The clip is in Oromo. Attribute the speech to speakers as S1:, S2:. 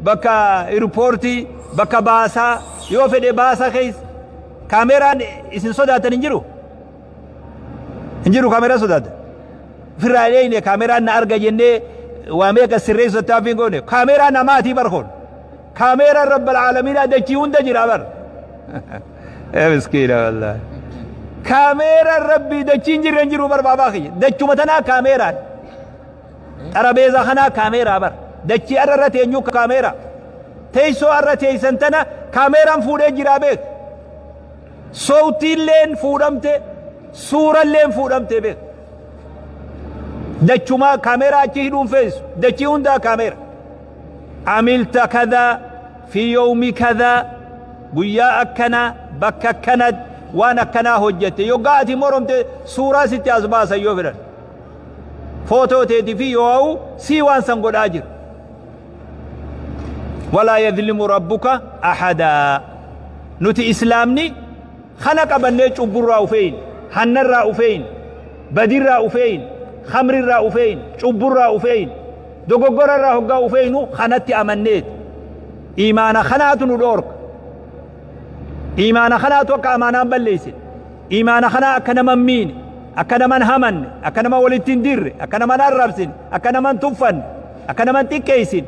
S1: Bakka irpoortii, bakka baasaa, yoo fedhe baasa keessa kaameeraan isin sodaatan hin jiru. Hin jiru kaameeraa sodaatan. Ofirraa dheeyne kaameeraan na arga jennee waa meeqa sirreessu tattaaffii hin goone. Kaameeraa namaatii barkoon. Kaameeraan rabbal aalamiinaa dachii hunda jira bar. Ee miskiina wallaahi. Kaameeraan rabbii dachii hin jirre hin jiru bar baabaa kiyya. Dachuma tanaa kaameeraan. Xarabeezaa kanaa kaameeraa bar. Dachii arra irra teenyuu kaameeraa. Teessoo arra teessan tana kaameeraan fuudhee jiraa beek. Soowtiilleen fuudhamte, suuralleen fuudhamte beek. Dachumaa kaameeraa achi hidhuun feesisu. Dachii hundaa kaameera. Amilta kadaa fi yawmi kadaa guyyaa akkanaa bakka akkanatti waan akkanaa hojjette yoggaa ati moromte suuraa sitti as baasan yoo fedhan. Footoo teeti fi yoo sii waan san godhaa jiru. Walaa yadlimu rabbuka ahadaa. Nuti islaamni kana qabannee cubburraa ufeeyin, hannarraa ufeeyin, badirraa ufeeyin, khamrirraa ufeeyin, cubburraa ufeeyin, dogoggorarraa hoggaa ufeeyinu kanatti amanneeti. Iimaana kanaatu nu dhoorka. Iimaana kanaatu akka amaanaan balleessine. Iimaana kanaa akka nama hin miine, akka nama hin hamanne, akka nama walitti hin dirre, akka nama hin arrabsine, akka nama hin tuffanne, akka nama hin xiqqeessine.